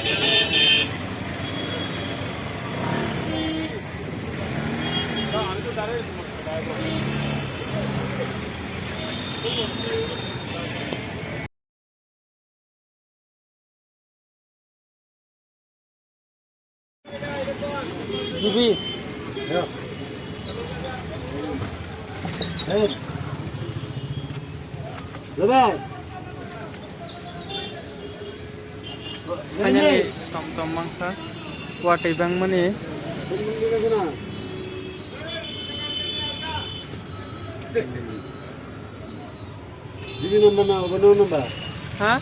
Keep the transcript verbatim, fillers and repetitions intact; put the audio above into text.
G B. Hey. Bye bye. Finally, tom tom mangsa. Watwi bangmani. Didi number na, obo no number. Ha?